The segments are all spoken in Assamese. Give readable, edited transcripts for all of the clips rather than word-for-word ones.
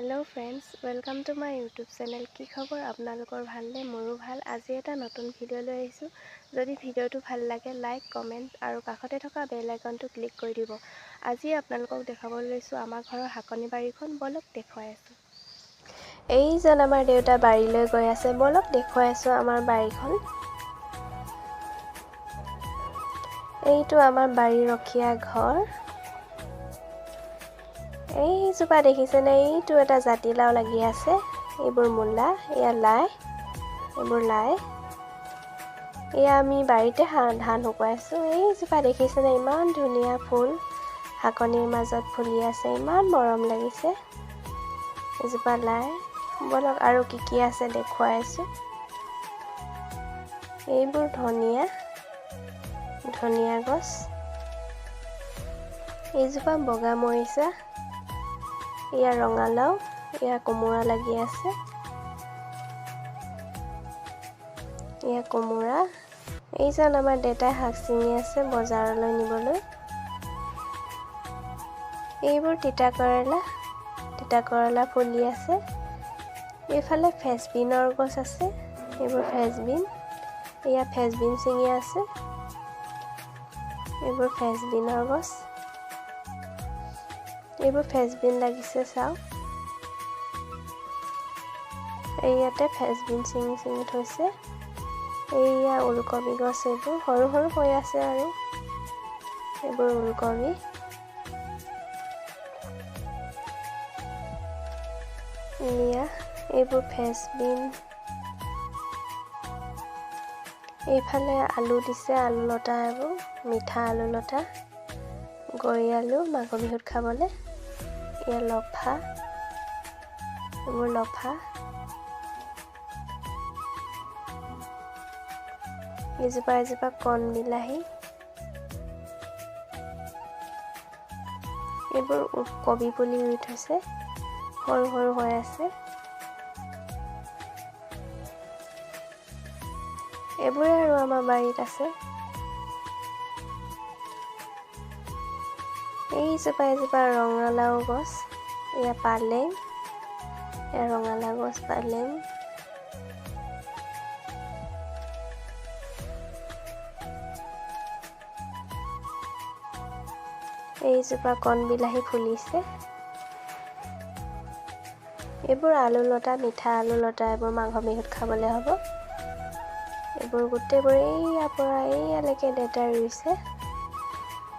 Hello friends, welcome to my YouTube channel. কি খবৰ আপোনালোকৰ? ভালনে? মোৰো ভাল। আজি এটা নতুন ভিডিঅ' লৈ আহিছোঁ। যদি ভিডিঅ'টো ভাল লাগে, লাইক, কমেণ্ট আৰু কাষতে থকা বেল আইকনটো ক্লিক কৰি দিব। আজি আপোনালোকক দেখাব লৈছোঁ আমাৰ ঘৰৰ শাকনি বাৰীখন। ব'লক, দেখুৱাই আছোঁ। এইজন আমাৰ দেউতা বাৰীলৈ গৈ আছে। ব'লক, দেখুৱাই আছোঁ আমাৰ বাৰীখন। এইটো আমাৰ বাৰী ৰখীয়া ঘৰ। এইজোপা দেখিছেনে? এইটো এটা জাতিলাও লাগি আছে। এইবোৰ মূলা, এয়া লাই, এইবোৰ লাই। এয়া আমি বাৰীতে ধান শুকুৱাইছোঁ। এইজোপা দেখিছেনে? ইমান ধুনীয়া ফুল শাকনিৰ মাজত ফুলি আছে, ইমান মৰম লাগিছে। এজোপা লাই। ব'লক, আৰু কি কি আছে দেখুৱাই আছোঁ। এইবোৰ ধনিয়া, ধনিয়া গছ। এইজোপা বগা মৰিচা। এয়া ৰঙালাও, এয়া কোমোৰা লাগি আছে, এয়া কোমোৰা। এইজন আমাৰ দেউতাই শাক ছিঙি আছে বজাৰলৈ নিবলৈ। এইবোৰ তিতা কেৰেলা, তিতা কেৰেলা ফুলি আছে। এইফালে ফেচবিনৰ গছ আছে, এইবোৰ ফেচবিন। এয়া ফেচবিন ছিঙি আছে, এইবোৰ ফেচবিনৰ গছ। এইবোৰ ফেচবিন লাগিছে, চাওক। এইয়াতে ফেচবিন ছিঙি ছিঙি থৈছে। এইয়া ওলকবি গছ, এইবোৰ সৰু সৰু হৈ আছে আৰু এইবোৰ ওলকবি। এয়া এইবোৰ ফেচবিন। এইফালে আলু দিছে, আলু লতা, এইবোৰ মিঠা আলু লতা, গৰি আলু মাঘৰ বিহুত খাবলৈ। এয়া লফা, এইবোৰ লফা। এজোপা এজোপা কণ বিলাহী। এইবোৰ কবি পুলি ৰুই থৈছে, সৰু সৰু হৈ আছে। এইবোৰে আৰু আমাৰ বাৰীত আছে। এইজোপা এজোপা ৰঙালাও গছ। এয়া পালেং, এয়া ৰঙালাও গছ, পালেং। এইজোপা কণ বিলাহী ফুলিছে। এইবোৰ আলু লতা, মিঠা আলু লতা, এইবোৰ মাঘৰ বিহুত খাবলৈ হ'ব। এইবোৰ গোটেইবোৰ এইয়াৰ পৰা এইয়ালৈকে দেউতাই ৰুইছে।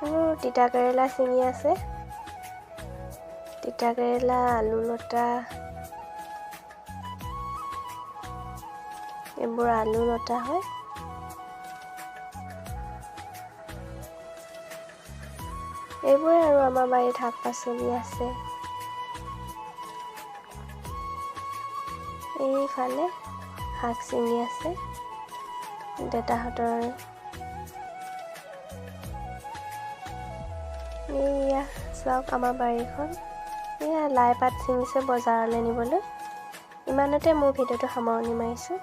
এইবোৰ তিতা কেৰেলা ছিঙি আছে, তিতা কেৰেলা, আলু লতা, এইবোৰ আলু লতা হয়। এইবোৰে আৰু আমাৰ বাৰীত শাক পাচলি আছে। এইফালে শাক ছিঙি আছে দেউতাহঁতৰ। এইয়া চাওক আমাৰ বাৰীখন। এয়া লাই পাত ছিঙিছে বজাৰলৈ নিবলৈ। ইমানতে মোৰ ভিডিঅ'টো সামৰণি মাৰিছোঁ।